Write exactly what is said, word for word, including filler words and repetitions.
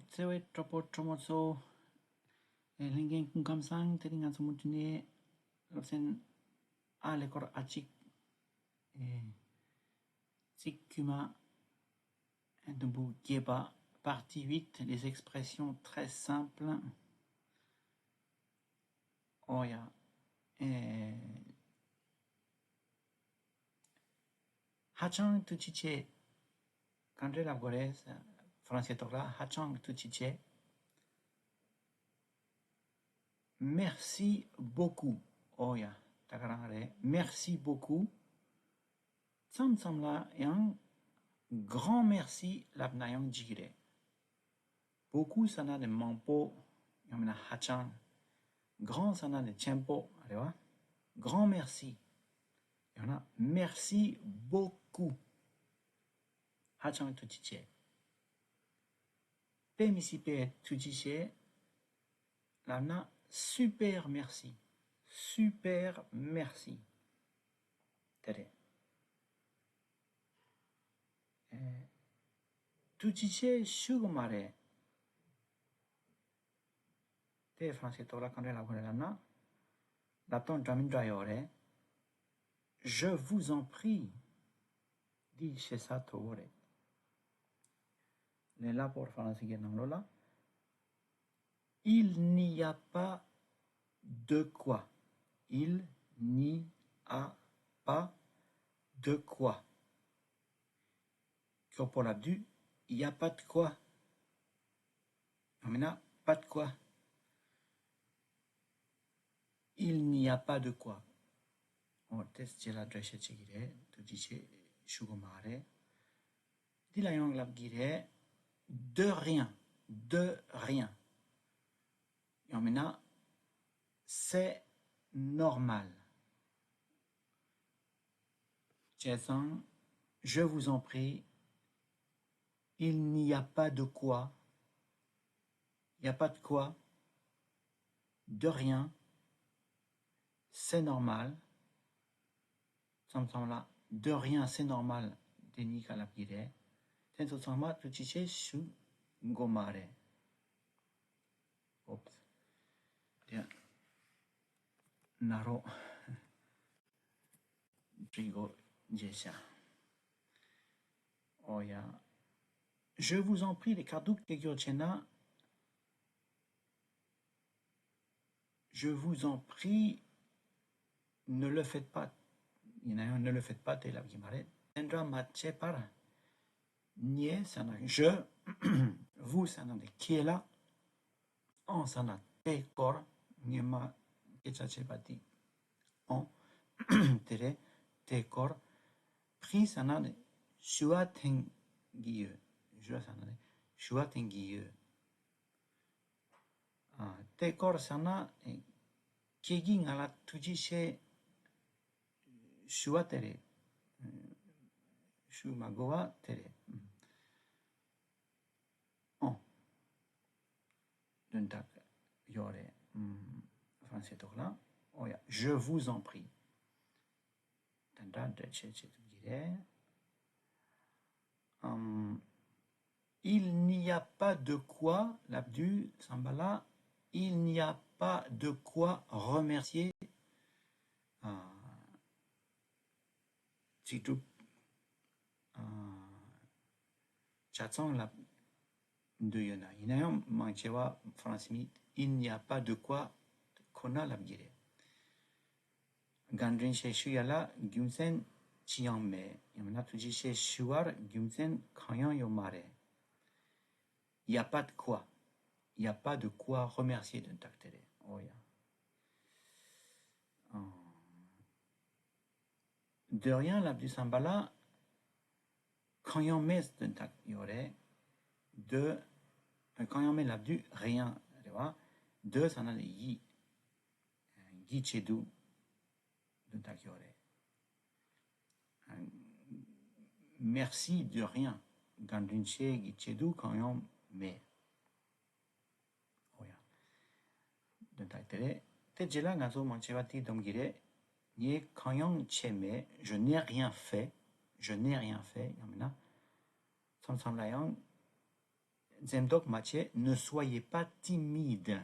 བརྩེ་བའི་གྲོགས་པོ་གྲོགས་མོ་ཚོ། ཨེ། ལྷན་རྒྱས་སྐུ་ཁམས་བཟང་། དེ་རིང་ང་ཚོ་མུ་མཐུད་ནས་སློབ་ཚན་ཨ་ཀླད་ཀོར་ཨ་གཅིག་ཨེ། ཚིག་དཀྱུས་མ་དུམ་བུ་བརྒྱད་པ། Partie huit, les expressions très simples. ཨོ་ཡ། ཨེ། ཧ་ཅང་ཐུགས་རྗེ་ཆེ། ག་འདྲས་ལབ་དགོས་རེད། ཧྥ་རན་སིའི་ཐོག་ལ་ཧ་ཅང་ཐུགས་རྗེ་ཆེ། Merci beaucoup. ཨོ་ཡ། ད་ག་རང་རེད། Merci beaucoup. མཚམས་མཚམས་ལ་ཡང་Grand merci ལབ་ན་ཡང་འགྲིག་གི་རེད། Beaucoup ཟེར་ན་ནི་མང་པོ། ཡང་མིན་ན་ཧ་ཅང་། Grand ཟེར་ན་ནི་ཆེན་པོ་རེད་བ། Grand merci. ཡང་ན་Merci beaucoup. ཧ་ཅང་ཐུགས་རྗེ་ཆེ། དཔེ་མི་སྲིད་པའི་ཐུགས་རྗེ་ཆེ་ལབ་ན། Super merci. Super merci. དེ་རེད། ཨེ། ཐུགས་རྗེ་ཆེ་ཞུ་གི་མ་རེད། དེ་ཧྥ་རན་སིའི་ཐོག་ལ་ག་འདྲས་ལབ་དགོས་རེད་ལབ་ན། ལབ་སྟངས་འདྲ་མི་འདྲ་ཡོད་རེད། Je vous en prie. འདི་ཞེ་ས་མཐོ་བོ་རེད། ལས་སླ་པོར་ཧྥ་རན་སིའི་ནང་ལོགས་ལ། Il n'y a pas de quoi. Il n'y a pas de quoi. མགྱོགས་པོ་ལབ་དུས། Il y a pas de quoi. ཡང་མིན་ན། Pas de quoi. Il n'y a pas de quoi. ཨོ། དེ་རྗེས་ལ་འགྲེལ་བཤད་བྱེད་ཀྱི་རེད། ཐུགས་རྗེ་ཆེ་ཞུ་གི་མ་རེད། འདི་ལ་ཡང་ལབ་ཀྱི་རེད། De rien. De rien. ཡང་མིན་ན། C'est normal. བྱས་ཙང་། Je vous en prie. Il n'y a pas de quoi. Il n'y a pas de quoi. De rien. C'est normal. མཚམས་མཚམས་ལ། De rien, c'est normal. དེ་གཉིས་ཀ་ལབ་ཀྱི་རེད། དེ་ཚོ་ཚང་མ་ཐུགས་རྗེ་ཆེ་ཞུ་དགོས་མ་རེད། Oops. དེ་ན་རོ། འགྲིག་གོ་མཇལ་ཤག་ཨོ་ཡ། Je vous en prie ལས་ཁ་ཐུག་སྐད་སྐྱོར་བྱས་ན། Je vous en prie, ne le faites pas. ཡིན་ན་ཡང་ne le faites pas དེ་ལབ་ཀྱི་མ་རེད། དེ་འདྲ་མ་བྱེད་པར། ངས་ཟེར་ན་je, vous ཟེར་ན་དེ་ཁྱེད་ལ། en ཟེར་ན་དེ་སྐོར། སྔོན་མ་སྐད་ཆ་བྱས་པ་དེ། en དེ་རེད། དེ་སྐོར། prie ཟེར་ན་ནི་ཞུ་བ་འཐེན་གྱི་ཡོད། je ཟེར་ན་ནི་ཞུ་བ་འཐེན་གྱི་ཡོད། ཨ། དེ་སྐོར་ཟེར་ན། ཨེ། ཁྱེད་ཀྱིས་ང་ལ་ཐུགས་རྗེ་ཆེ་ཞུ་བ་དེ་རེད། ཞུ་མ་དགོས་པ་དེ་རེད། ཨོ། དོན་དག་ཡོད་རེད། ཧྥ་རན་སིའི་ཐོག་ལ། ཨོ་ཡ། Je vous en prie. དེ་འདྲ་འགྲེལ་བཤད་བྱེད་ཐུབ་ཀྱི་རེད། ཨམ། Il n'y a pas de quoi ལབ་དུས་བསམ་པ་ལ། Il n'y a pas de quoi remercier. ཨ། ཚིག་གྲུབ། ཨ། ཆ་ཚང་ལབ་འདོད་ཡོད་ན། ཡིན་ན་ཡང་མང་ཆེ་བ་ཧྥ་རན་སི་མི། Il n'y a pas de quoi ཁོ་ན་ལབ་ཀྱི་རེད། བཀའ་དྲིན་ཆེ་ཞུ་ཡ་ལ་རྒྱུ་མཚན་ཅི་ཡང་མེད། ཡང་ན་ཐུགས་རྗེ་ཆེ་ཞུ་བར་རྒྱུ་མཚན་གང་ཡང་ཡོད་མ་རེད། Il y a pas de quoi. Il y a pas de quoi remercier དོན་དག་དེ་རེད། ཨོ་ཡ། ཨང་། De rien ལབ་དུས་བསམ་པ་ལ། གང་ཡང་མེད་དོན་དག་ཡོད་རེད། De གང་ཡང་མེད་ལབ་དུས་rien རེད་བ། De ཟེར་ན་ལས་ཡིད། གྱི་ཆེད་དུ་དོན་དག་ཡོད་རེད། Merci de rien. བཀའ་དྲིན་ཆེ་གི་ཆེད་དུ་གང་ཡང་མེད། ཨོ་ཡ། དོན་དག་དེ་རེད། དེ་རྗེས་ལ་ང་ཚོ་མང་ཆེ་བ་དེ་སྡོམ་གྱི་རེད། ངས་གང་ཡང་བྱས་མེད། Je n'ai rien fait. Je n'ai rien fait. ཡང་མིན་ན། མཚམས་མཚམས་ལ་ཡང་ སེམས་སྡུག་མ་བྱེད། Ne soyez pas timide.